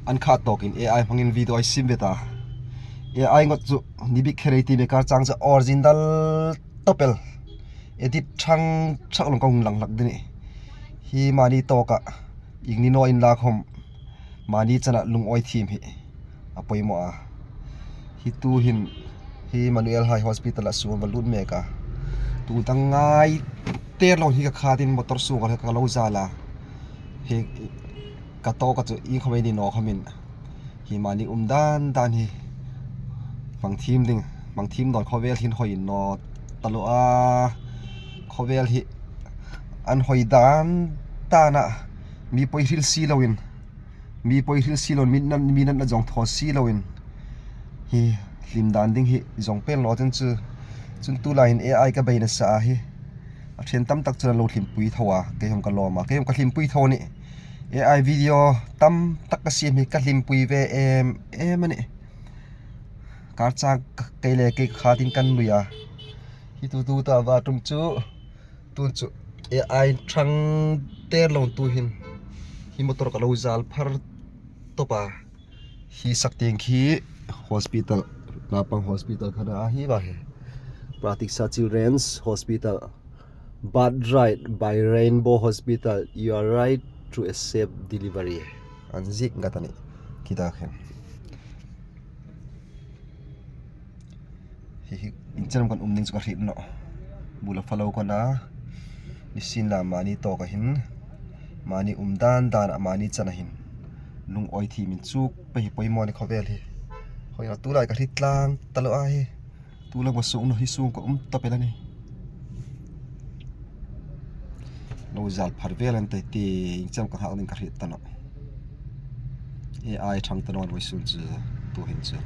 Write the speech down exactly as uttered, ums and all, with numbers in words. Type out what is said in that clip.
an kha tawkin A I hmangin video ei sim ve ta. A I ngot chu ni bik kher ei ti mi kar chang chu original tawp el. Edit thang thak lo ka hung lang hlak ding a nih. Hi mani tawka ieng ni naw inla khom mani chana lungawi thiem hi a poimaw a. Hi tu hin hi Manuel hai hospital-a sung va lut mek a. Tu dang ngai ter lo hi ka khatin motor sunga ka lo zal a. Hi ka tawka chu ieng khom ei ni naw khomin hi mani um dan dan hi hmang thiem ding, hmang thiem dawn khawvel hin hoi naw ta lo a. Khawvel hi an hoi dan dan a, mi poi hril si loin, mi poi hril si loin, mi nan, mi nan a zawng thaw si loin hi hlim dan ding hi zawng pel naw chun chu, chun tulai hin A I ka bei nasa a hi a ṭhen tam tak chun a lo hlimpui tho a, kei hawng ka lawm a, kei hawng ka hlimpui tho a nih. A I video tam tak ka siem hi ka hlimpui ve em em a nih. Kar chang kei le kei khatin kan lui a. Hi tu tu ta va tum chu, tun chu A I thang ter lo tu hin hi motor ka lo zal phar tawp a. Hi sak tieng khi hospital, naupang hospital kha a hi va hi. Pratiksa Children's Hospital. Birthright by Rainbow Hospital, you are right to a safe delivery. An ziek ngat a nih. Kita khen. Hi hi, iengtin am kan um ding chu ka hriet nawh. Bula falo ka na. Nisienla mani tawka hin, mani um dan dan a mani chana hin lungawi thiem inchuk pei hi poimaw ni khawvel hi. Hoi a, tulai ka hriet tlang ta lo a hi. Tu lo ka sung naw hi sung ka um tawp el a nih. Lo zal phar vel an ti ti, iengtin am ka nghak ding ka hriet ta nawh. A I thang ta naw vawisun chu, tu hin chu.